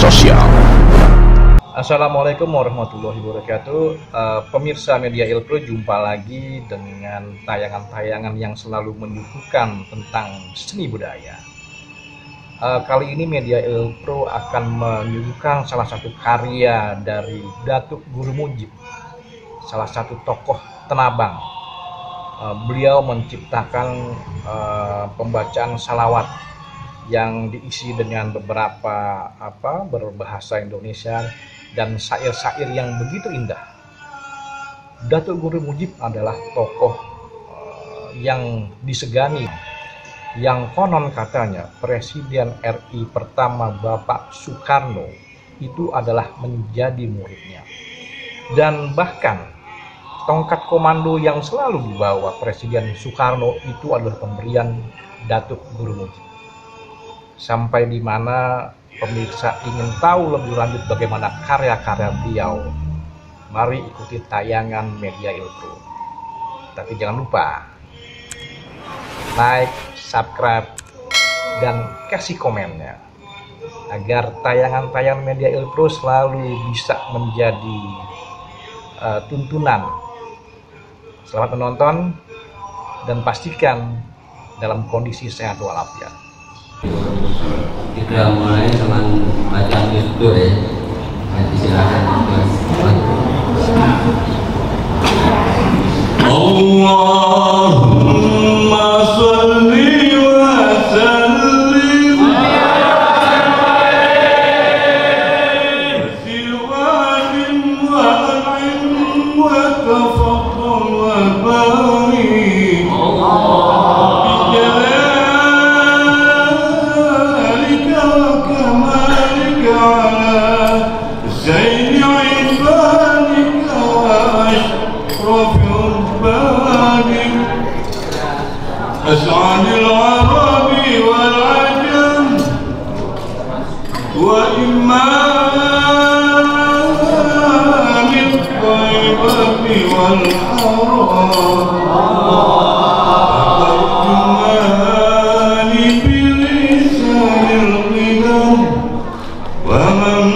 sosial. Assalamualaikum warahmatullahi wabarakatuh. Pemirsa Media Ilpro, jumpa lagi dengan tayangan-tayangan yang selalu menyuguhkan tentang seni budaya. Kali ini Media Ilpro akan menyuguhkan salah satu karya dari Datuk Guru Mujib, salah satu tokoh Tenabang. Beliau menciptakan pembacaan salawat yang diisi dengan beberapa berbahasa Indonesia dan syair-syair yang begitu indah. Datuk Guru Mujib adalah tokoh yang disegani, yang konon katanya Presiden RI pertama Bapak Soekarno itu adalah menjadi muridnya. Dan bahkan tongkat komando yang selalu dibawa Presiden Soekarno itu adalah pemberian Datuk Guru Mujib. Sampai di mana pemirsa ingin tahu lebih lanjut bagaimana karya-karya beliau, mari ikuti tayangan Media Ilpro. Tapi jangan lupa like, subscribe, dan kasih komennya agar tayangan-tayangan Media Ilpro selalu bisa menjadi tuntunan. Selamat menonton dan pastikan dalam kondisi sehat walafiat. Kita mulai dengan bacaan itu ya. Silakan Allahumma sholli wa sallim siwalim wa an'im wa tafaddal wa barik زين عبادك وأشرف عبادك أسعد العرب والعجم وإمام الطيبة والحرام ترجمان بلسان القدم ومن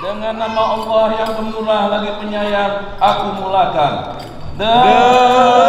Dengan nama Allah yang pemurah lagi penyayang, aku mulakan. Oh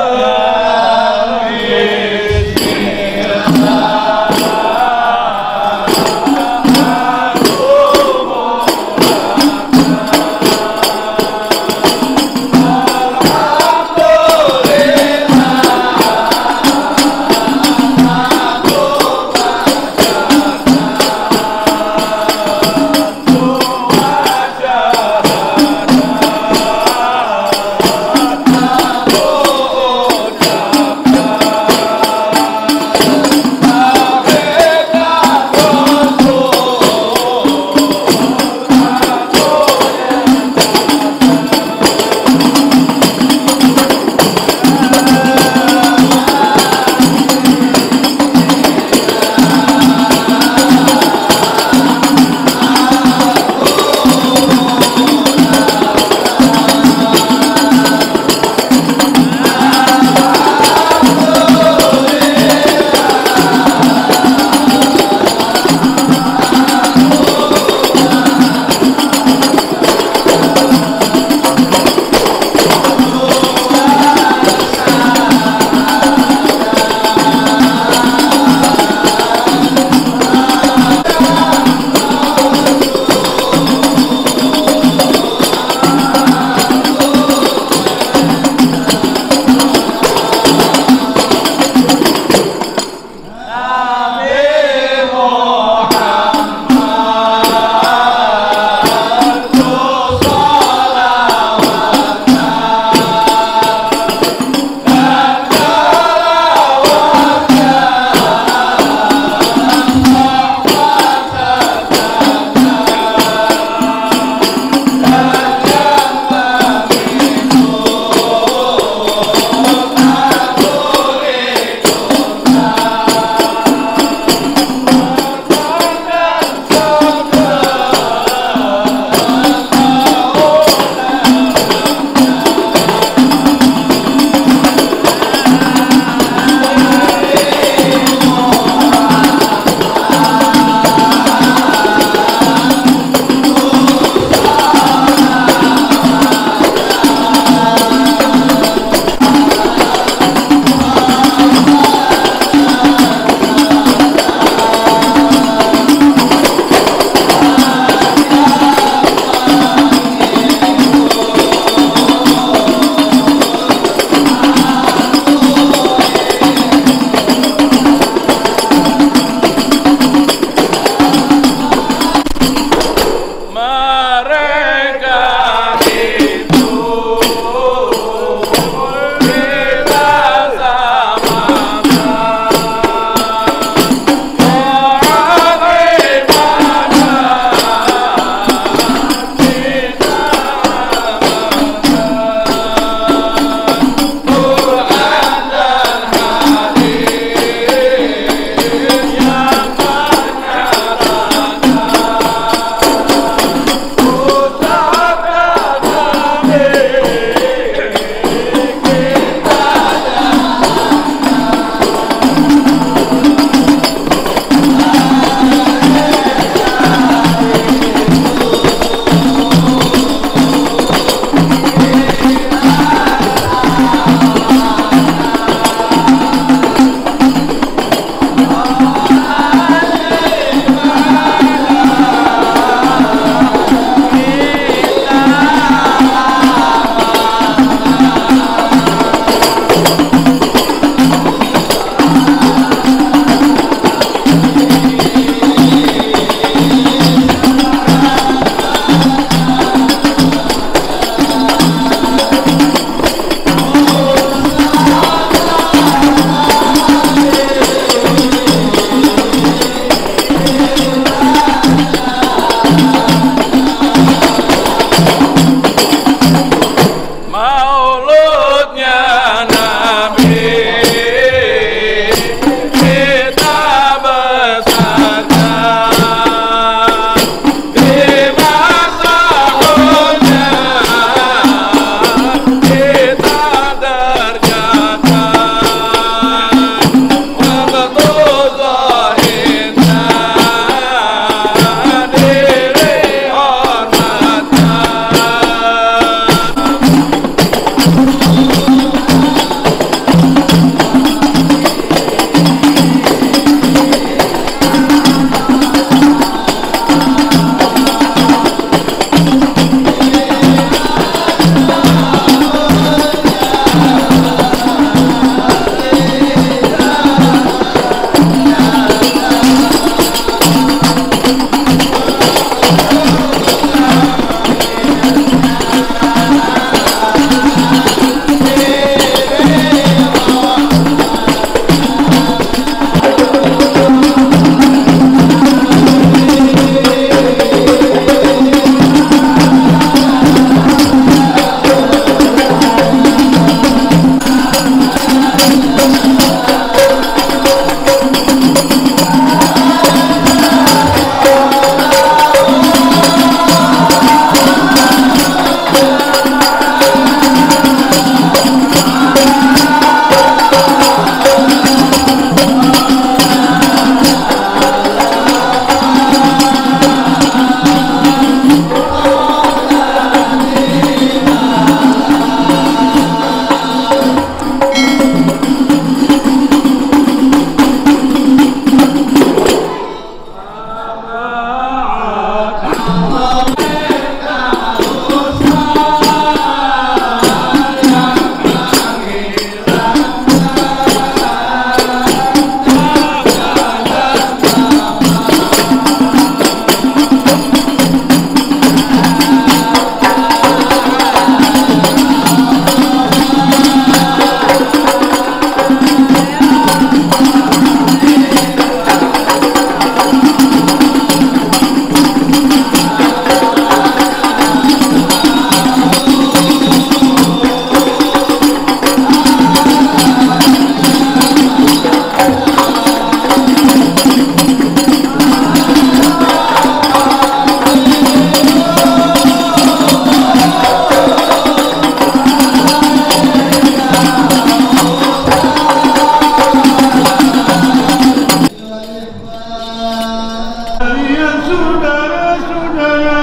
saudara-saudara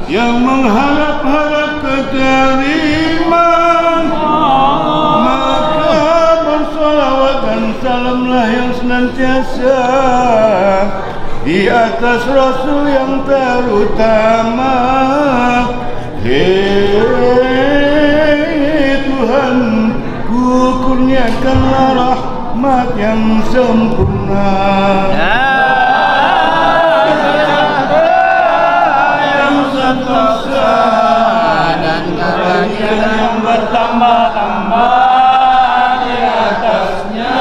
yang mengharap-harap keterimaan, maka bersolawat dan salamlah yang senantiasa di atas Rasul yang terutama. Hei Tuhan, ku kurniakanlah rahmat yang sempurna, yang sentosa dan kebahagiaan yang bertambah-tambah di atasnya.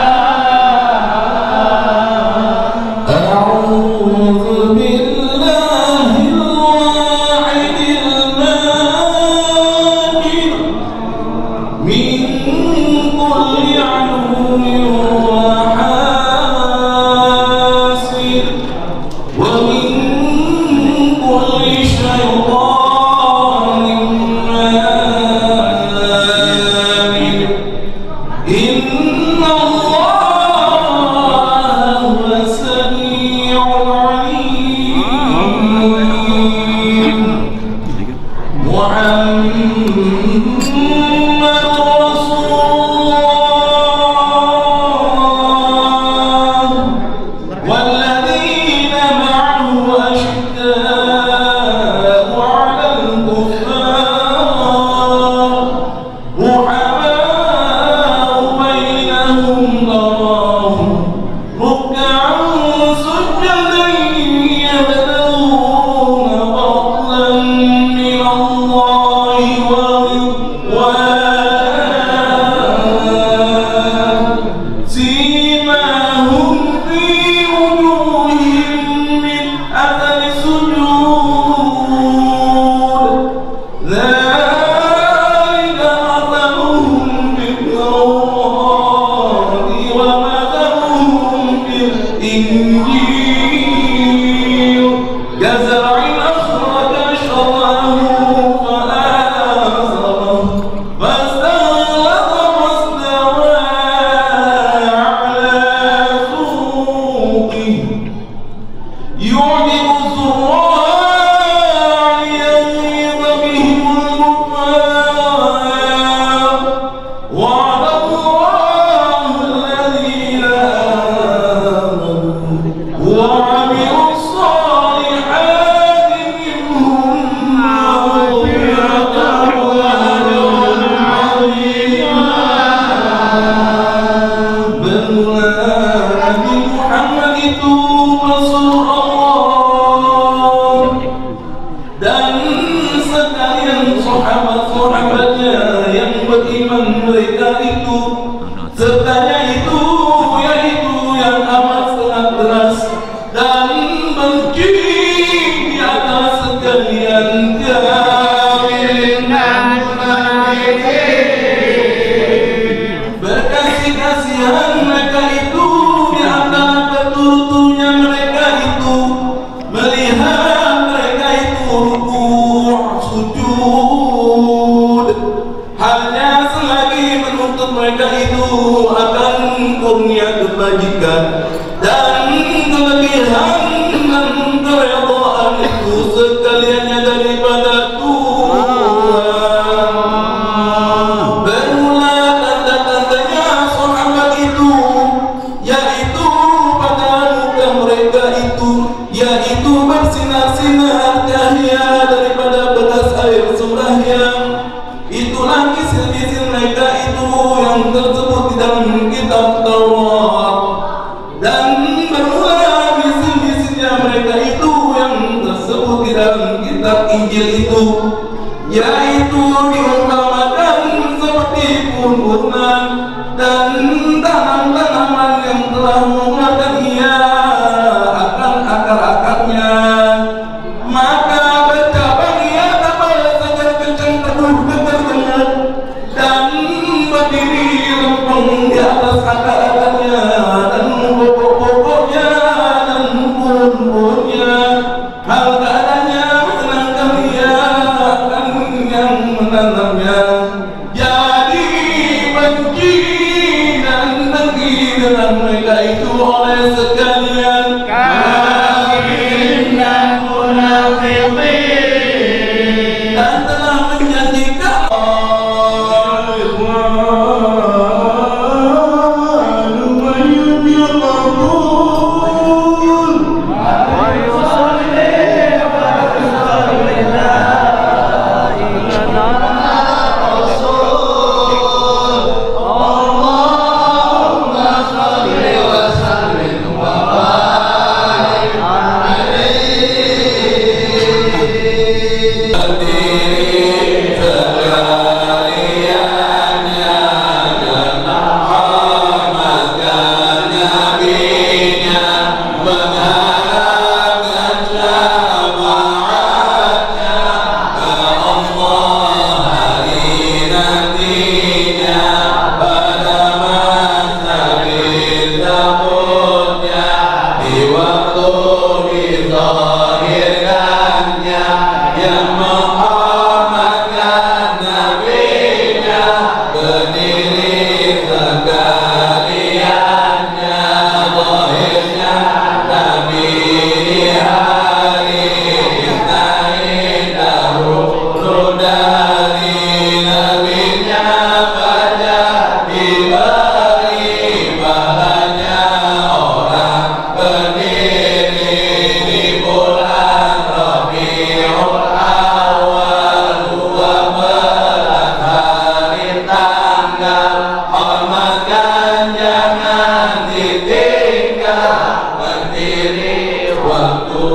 Jadi benci waktu dizahirkannya yang menghormatkan nabinya, berdiri sekaliannya, zahirnya Nabi di hari Isnain dahulu dari nabinya pada diberi pahalanya orang berdiri di bulan Rabiul Awal 12 hari tanggal, hormatkan jangan ditinggal, berdiri waktu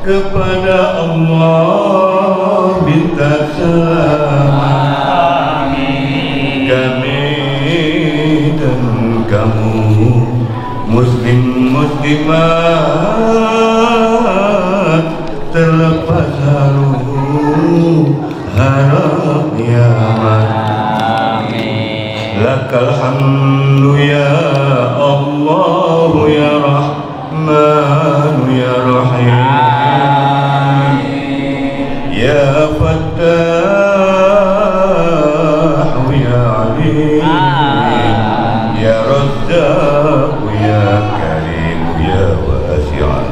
kepada Allah minta selamat. Kami dan kamu muslim muslimat terlepas harap kiamat. Lakal hamdu ya Allah ya Rahman ya Rahim ya Fattah ya Alim ya Razzaq ya Karim ya Wasi'an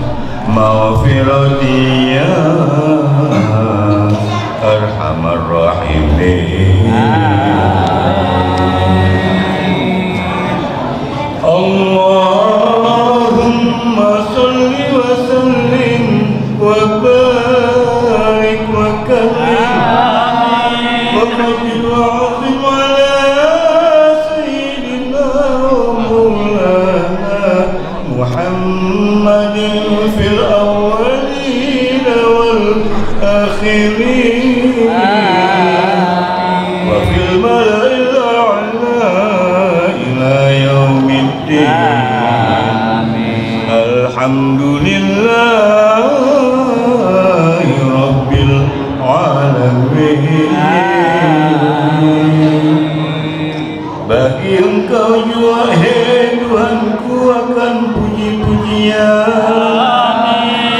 maghfirati ya Arhamar Rahimin. Allahumma salli wa sallim wa barik wa karim wa majid wa azim ala sayyidina Maulana Muhammadin fil awwalin wal akhirin wa fil mala'il a'la ila yaumiddin. Alhamdulillahi Rabbil Alamin. Bagi Engkau jua hai Tuhanku akan puji-pujian.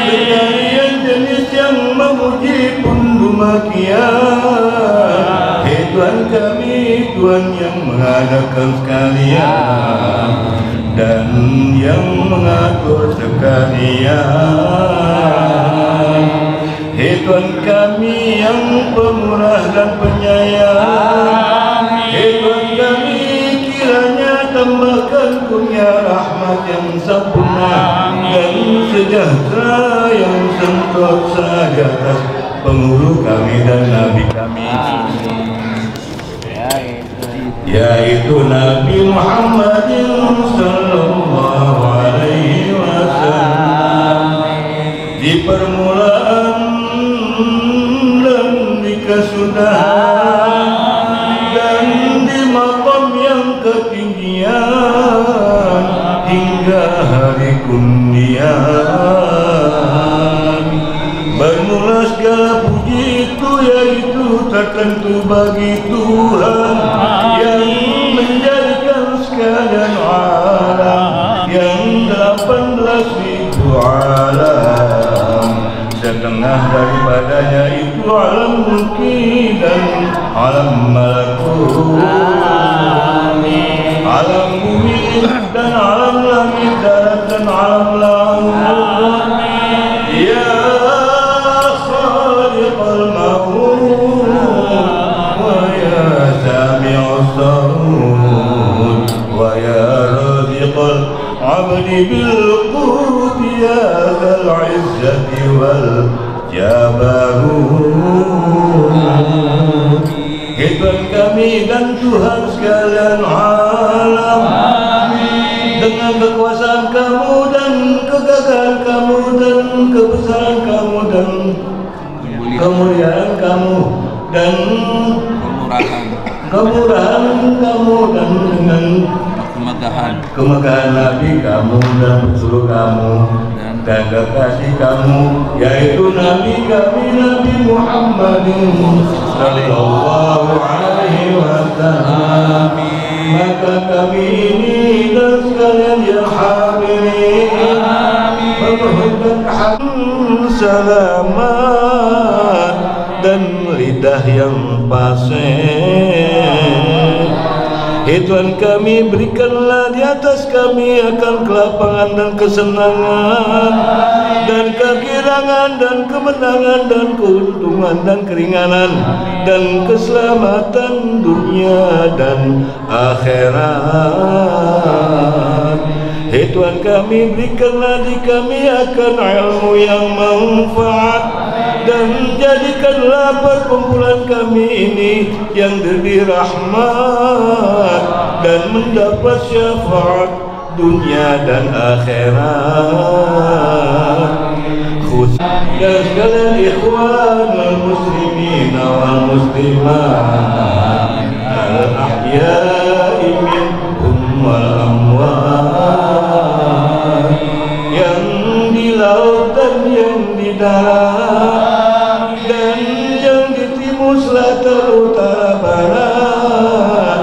Sekalian jenis yang memuji pun demikian. Hai Tuhan kami, Tuhan yang mengadakan sekalian dan yang mengatur sekalian. Hai Tuhan kami yang pemurah dan penyayang. Hai Tuhan kami, kiranya tambahkan kurnia rahmat yang sempurna dan sejahtera yang sentosa di atas penghulu kami dan Nabi kami, yaitu Nabi Muhammadin sallallahu alaihi wasallam. Di permulaan dan di kesudahan dan di maqam yang ketinggian hingga hari kundian. Bermula segala puji itu yaitu tertentu bagi Tuhan yang menjadikan sekalian alam yang 18.000 alam. Setengah daripadanya itu alam mulki dan alam malakut, alam bumi dan alam langit darat dan alam laut. Ya khaliqal maut wa ya sami'us sawt wa ya raziqal abdi bil qut ya dzal izzati wal jabarut. Tuhan kami dan Tuhan sekalian alam, dengan kekuasaan kamu dan kegagahan kamu dan kebesaran kamu dan kemuliaan kamu dan kemurahan kamu dan dengan kemegahan Nabi kamu dan pesuruh kamu dan kekasih kamu, yaitu Nabi kami Nabi Muhammadin sallallahu alaihi wasallam. Maka kami ini dan sekalian yang hadirin memohonkan selamat dan lidah yang fasih. Tuhan kami, berikanlah di atas kami akan kelapangan dan kesenangan dan kegirangan dan kemenangan dan keuntungan dan keringanan dan keselamatan dunia dan akhirat. Tuhan kami, berikanlah di kami akan ilmu yang manfaat dan jadikanlah perkumpulan kami ini yang diberi rahmat dan mendapat syafaat dunia dan akhirat. khusus dan sekalian ikhwan muslimin wal muslimat al-ahya'i minhum wal amwat yang di laut dan yang di darat dan yang di timur selatan utara barat.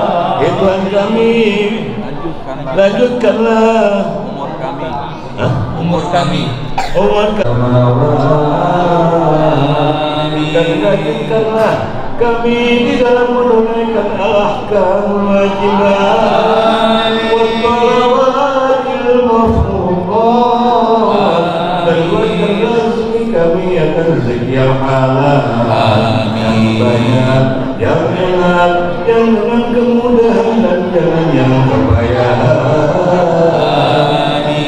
Tuhan kami lanjutkanlah umur kami dan lanjutkanlah kami di dalam menunaikan al-ahkamul wajibat was salawatil mafruḍat dan luaskanlah rezeki kami akan rezeki yang halal yang banyak, yang enak, yang dengan kemudahan dan jangan yang kepayahan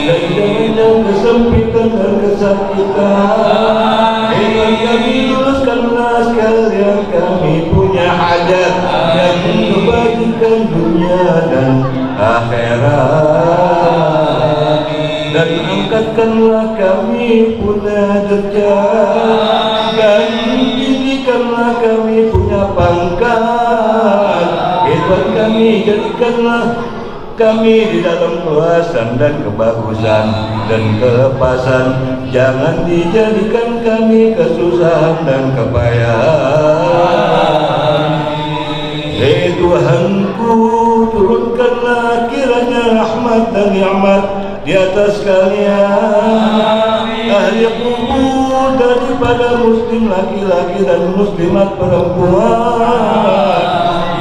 dan jangan yang kesempitan dan kesakitan. Tuhan kami luruskanlah sekalian kami punya hajat dan kebajikan dunia dan akhirat dan angkatkanlah kami punya derajat dan tinggikanlah kami punya pangkat. Tuhan kami jadikanlah kami di dalam keluasan dan kebagusan dan kelepasan. Jangan dijadikan kami kesusahan dan kepayahan. Tuhanku, turunkanlah kiranya rahmat dan nikmat di atas kalian ahli kubur daripada muslim laki-laki dan muslimat perempuan.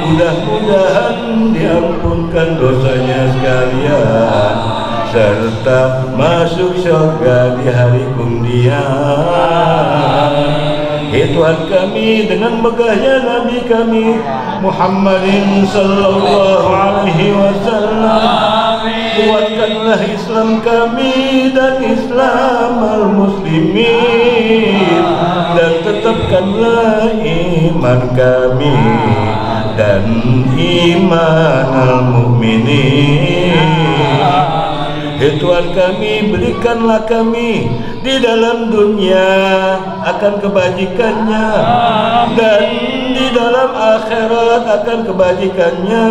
Mudah-mudahan diampunkan dosanya sekalian serta masuk surga di hari kemudian. Tuhan kami, dengan megahnya Nabi kami Muhammadin sallallahu alaihi wasallam, kuatkanlah Islam kami dan Islam al-muslimin dan tetapkanlah iman kami dan iman al-mu'minin. Tuhan kami, berikanlah kami di dalam dunia akan kebajikannya dan di dalam akhirat akan kebajikannya,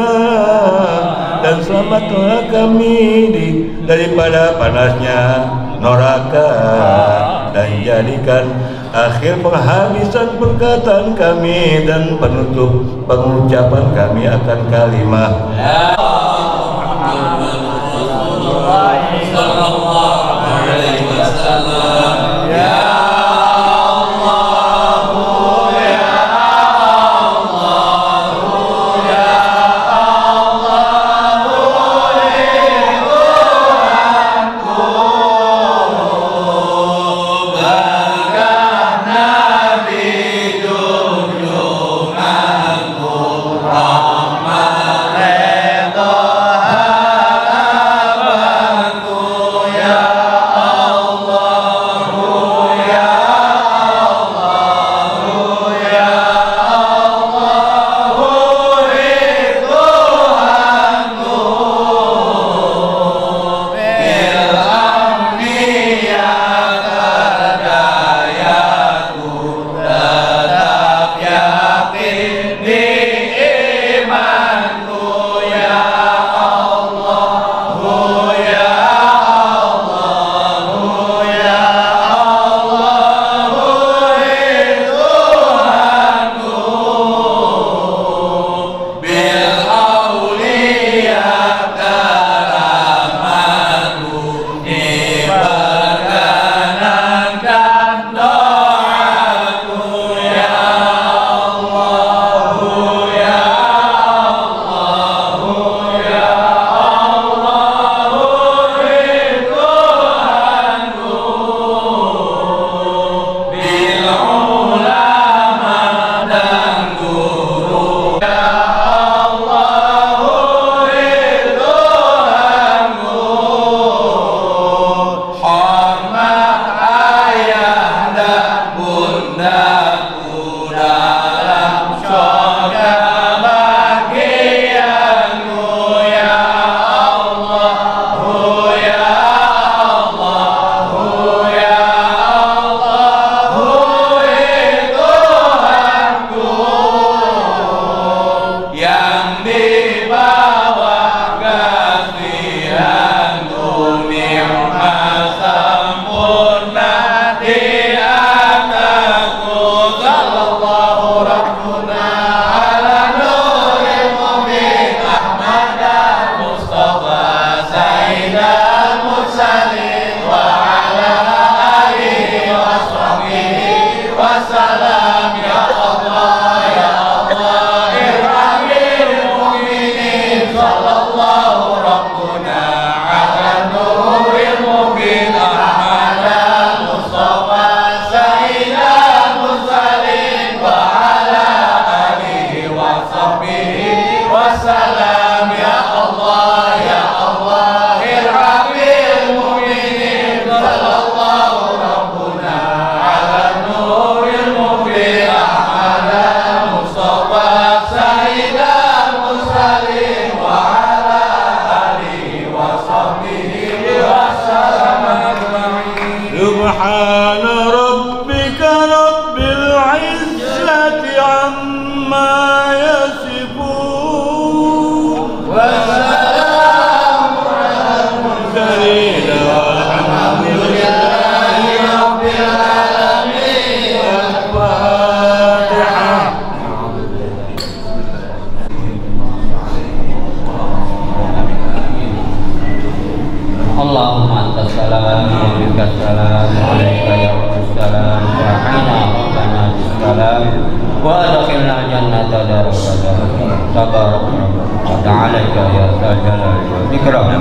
dan selamatkanlah kami daripada panasnya neraka dan jadikan akhir penghabisan perkataan kami dan penutup pengucapan kami akan kalimat sallallahu alaihi wasallam. Ya Allah, ya Allah, ya Allah, Tuhanku, berkah Nabi junjunganku, rahmat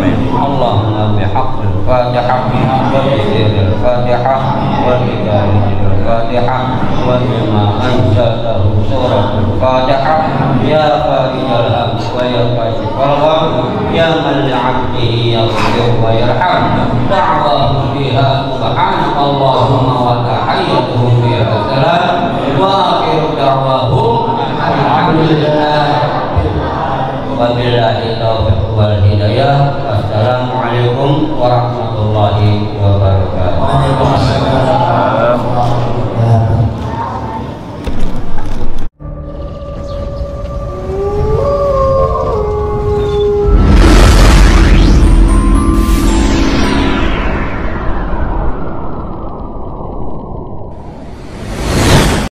اللهم بحق الفاتحة وبسر الفاتحة وبتاريخ الفاتحة وبما أنزلته سورة الفاتحة يا فارج الهم ويا كاشف الغم يا من لعبده يغفر ويرحم دعواه فيها سبحانك اللهم وتحيتهم فيها سلام وآخر دعواهم الحمد لله wabillahi taufiq wal hidayah. Wassalamualaikum warahmatullahi wabarakatuh.